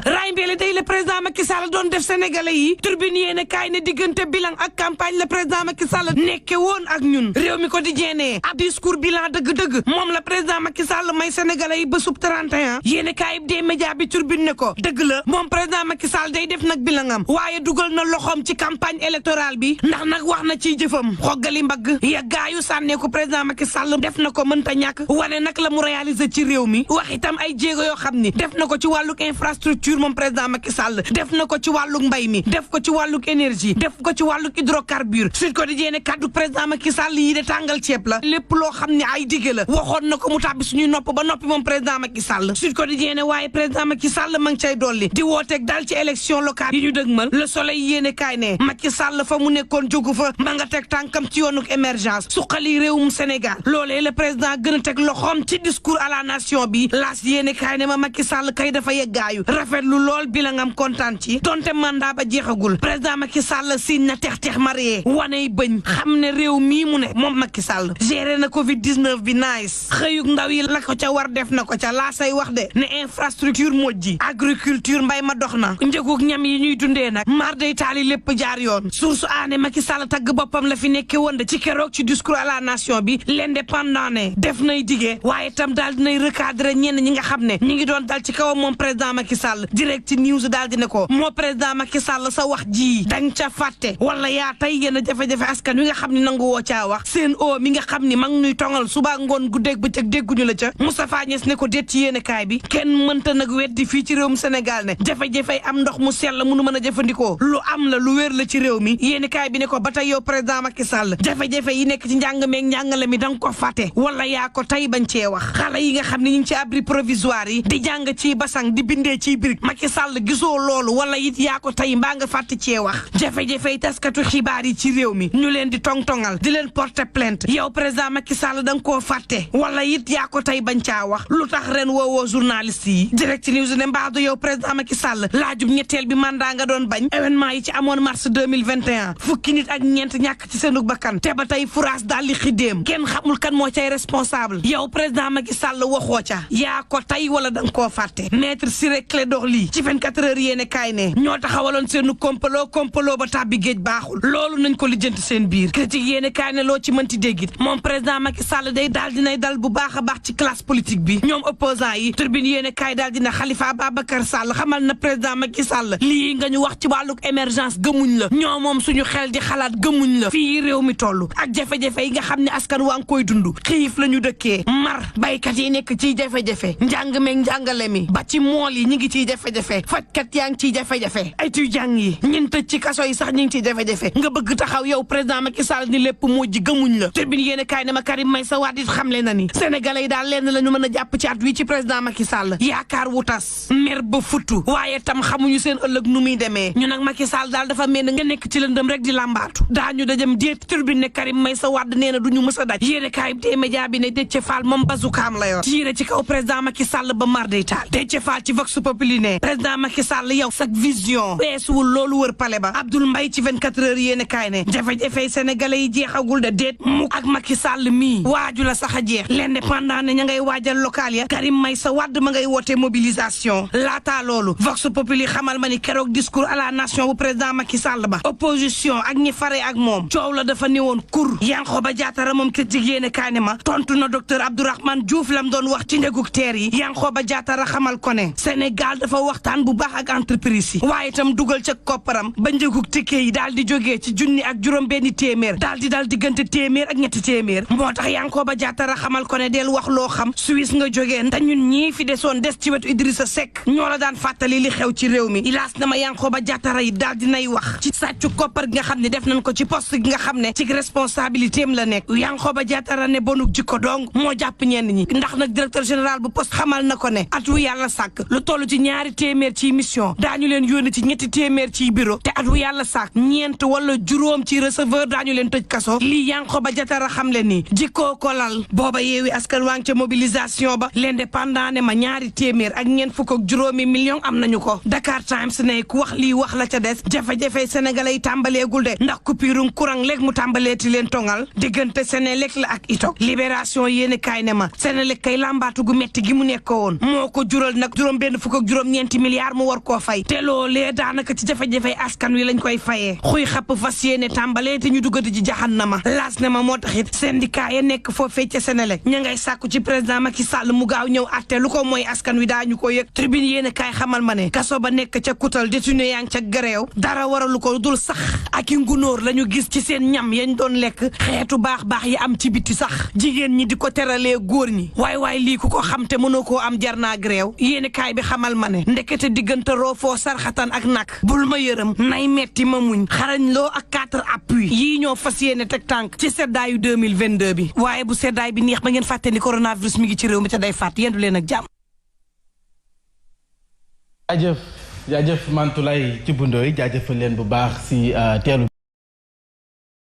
raay mbeele day le président Macky Sall doon def sénégalais yi turbine yéene kaay ne diggante bilan ak campagne le président Macky Sall nekke woon ak ñun réew mi ko di jeenee ab discours bilan dëgg-dëgg moom la président Macky Sall may sénégalais yi ba sub 31 yéene kaay des médias bi turbine ne ko dëgg la moom président Macky Sall day def nag bilangam waaye dugal na loxoom ci campagne électorale bi ndax nag wax na ciy jëfam xoggali mbagg ya gaayu sànnee ko président Macky Sall def na ko mënta ñàkk wane nag la mu réaliser ci réew mi wax itam ay jéego yoo xam ni def na ko ci wàlluk infrastructure moom président Macky Sall def na ko ci wàlluk mbay mi def ko ci wàlluk énergie def ko ci wàlluk hydrocarbure Sud Quotidien kaddu président Macky Sall yi de tàngal ceeb la lépp loo xam ne ay dige la waxoon na ko mu tàbbi suñuy nopp ba noppi moom président Macky Sall Sud Quotidien waaye président Macky Sall ma ngi cay dolli di wooteeg dal ci élection locale yi ñu dëgmal Le Soleil yéene kaay ne Macky Sall fa mu nekkoon jógu fa ma nga teg tànkam ci yoonuk émergence suqali réewum Sénégal loolee le président gën a teg loxoom ci discours à la nation bi laas yéene kaay ne ma Macky Sall kay dafa yeggaayu rafetlu lool bi la ngam kontaan ci donte mandat ba jeexagul président Macky Sall siñ na tex marié waney bëñ xam ne réew mii mu ne moom Macky Sall géré na Covid 19 bi nice xëyug ndaw yi la ko ca war def na ko ca laa say wax de ne infrastructure mojji agriculture mbay ma dox na njëgug ñam yi ñuy dundee nag mar day taali lépp jaar yoon source aane Macky Sall tagg boppam la fi nekke woon de ci keroog ci discours à la nation bi l'indépendant ne def nay digee waaye tam daal dinay recadrer ñenn ñi nga xam ne ñi ngi doon dal ci kawam moom président Macky Sall direct news daal di ne ko moo président Macky Sall sa wax ji dang ca fàtte wala yaa tey yéen a jafe-jafe askan wi nga xam ne nangu woo caa wax seen o mi nga xam ni mag ñuy tongal suba ngoon guddeeg bëccëg dégguñu la ca Moustapha Niasse ne ko déet ci yéene kaay bi kenn mënta nag weddi fii ci réewum Sénégal ne jafe-jafe am ndox mu sell mënu mën a jëfandikoo lu am la lu wér la ci réew mi yéene kaay bi ne ko ba tey yow président Macky Sall jafe-jafe yi nekk ci njàng meeg njàngale mi danga ko fàtte wala yaa ko tey bañ cee wax xale yi nga xam ne ñu ngi ci abri provisoire yi di jàng ci basang di bindee ciy birig Macky Sall gisoo loolu wala it yaa ko tey mbaa nga fàtte cee wax jafe-jafe yi taskatu xibaar yi ci réew mi ñu leen di tong-tongal di leen porter plainte yow président Macky Sall da nga koo fàtte wala it yaa ko tey bañ caa wax lu tax ren woowoo journaliste yi direct news ne mbaadu yow président Macky Sall laajub ñetteel bi mandat nga doon bañ événement yi ci amoon mars 2021 fukki nit ak ñeent ñàkk ci seenu bakkan te ba tey furaas daal li xidéem kenn xamul kan moo cay responsable yow président Macky Sall waxoo ca yaa ko tey wala da nga koo fàtte maître Ciré Clédor Ly ci 24 heures yéene kaay ne ñoo taxawaloon seenu kompaloo ba tàbbi géej baaxul loolu nañ ko lijjanti seen biir critique yéene kaay ne loo ci mënti déggit moom président Macky Sall day daal dinay dal bu baax a baax ci classe politique bi ñoom opposant yi turbine yéene kaay daal dina Khalifa Ababacar Sall xamal na président Macky Sall lii nga ñu wax ci wàlluk émergence gëmuñ la ñoo moom suñu xel di xalaat gëmuñ la fii réew mi toll ak jafe-jafe yi nga xam ne askan waa ngi koy dund xiif la ñu dëkkee mar baykat yi nekk ciy jafe-jafe njàng meeg njàngale mi ba ci mool yi ñi ngi ciy jafe-jafe fajkat yaa ngi ciy jafe-jafe étudiant yi ñin tëj ci kaso yi sax ñi ngi ciy jafe-jafe nga bëgg taxaw yow président Macky Sall ni lépp moo ji gëmuñ la turbine yéene kaay ne ma Karim Meïssa Wade it xamle na ni sénégalais yi daal lenn la ñu mën a jàpp ci at wi ci président Macky Sall yaakaar wu tas mer ba futtu waaye tam xamuñu seen ëllëg nu muy demee ñu nag Macky Sall daal dafa mel ni nga nekk ci lëndëm rek di làmbaatu daañu dajëm déet turbine ne Karim Meïssa Wade nee na du ñu mës a daj yéene kaay bi média bi ne Déthié Fall moom bazukaam la yor tiire ci kaw président Macky Sall ba mar day taal Déthié Fall ci Vox Populi ne président Macky Sall yow sak vision weesuwul loolu wër pale ba Abdoul Mbaye ci 24 heures yéene kaay ne jafe-jafe sénégalais yi jeexagul de déet mu ak Macky Sall mii waaju la sax a jeex l'indépendant ne ña ngay waajal local ya Karim Meïssa Wade ma ngay woote mobilisation laataa loolu Vox Populi xamal ma ni keroog discours à la nation bu président Macky Sall ba opposition ak ñi fare ak moom coow la dafa newoon kur Yankhoba Diattara moom critique yéene kaay ne ma tontu na docteur Abdourahmane Diouf lam doon wax ci ndeguk teer yi Yankhoba Diattara xamal ko ne Sénégal dafa waxtaan bu baax ak entreprise yi waaye itam dugal ca kopparam ba njëguk ticket yi daal di jógee ci junni ak juróom benni téeméer daal di dal diggante téeméer ak ñetti téeméer moo tax Yankhoba Diattara xamal ko ne del wax loo xam Suisse nga jógee te ñun ñii fi desoon des ci wetu Idrissa Seck ñoo la daan fàttali li xew ci réew mi ilaas na ma Yankhoba Diattara yi daal dinay wax ci sàccu koppar gi nga xam ne def nañ ko ci poste gi nga xam ne ci responsabilité am la nekk Yankhoba Diattara ne bonuk jikko dong moo jàpp ñenn ñi ndax nag directeur général bu poste xamal na ko ne at wu yàlla sàkk lu toll ci ñaari téeméer ci mission daañu leen yónni ci ñetti téeméer ci bureau te at wu yàlla sàkk ñeent wala juróom ci receveur daañu leen tëj kaso lii Yankhoba Diattara xam le ni jikkoo ko lal booba yeewi askan waa ngi ca mobilisation ba l'indépendant ne ma ñaari téeméer ak ñeent fukk ak juróomi million am nañu ko Dakar Times ne ku wax lii wax la ca des jafe-jafe sénégalais yi tàmbaleegul de ndax coupure courant léegi mu tàmbaleeti leen tongal diggante Senelec la ak Itok libération yéene kaay ne ma Senelec kay lambaatu gu metti gi mu nekk woon moo ko jural nag juróom benn fukk ak juróom juróom-ñeenti milliards mu war koo fay te loolee daanaka ci jafe-jafe askan wi lañ koy fayee xuy xapp fas yéene tàmbalee te ñu duggati ci jahannama laas ne ma moo taxit syndicat ya nekk foofee ca Senelec ña ngay sàkku ci président Macky Sall mu gaaw ñëw atte lu ko mooy askan wi daañu ko yëg tribune yéene kaay xamal ma ne kaso ba nekk ca kutal détenu yaa ngi ca gréew dara waralu ko dul sax ak i ngunóor la ñu gis ci seen ñam yañ doon lekk xeetu baax yi am ci biti sax jigéen ñi di ko teralee góor ñi waay lii ku ko xam te mënoo koo am jar naa gréew yéene kaay bi xamal ma ne ndekete diggante roofoo sarxatan ak nag bul ma yërëm nay metti ma muñ xarañ loo ak 4 appui yii ñoo fas yéene teg tànk ci seddaayu 2022 bi waaye bu seddaay bi neex ba ngeen fàtte ni coronavirus mi ngi ci réew mi te day fàtt yendu leen ak jàmm. jaajëf Mantoulaye Thioub Ndoye jaajëfal leen bu baax si teelu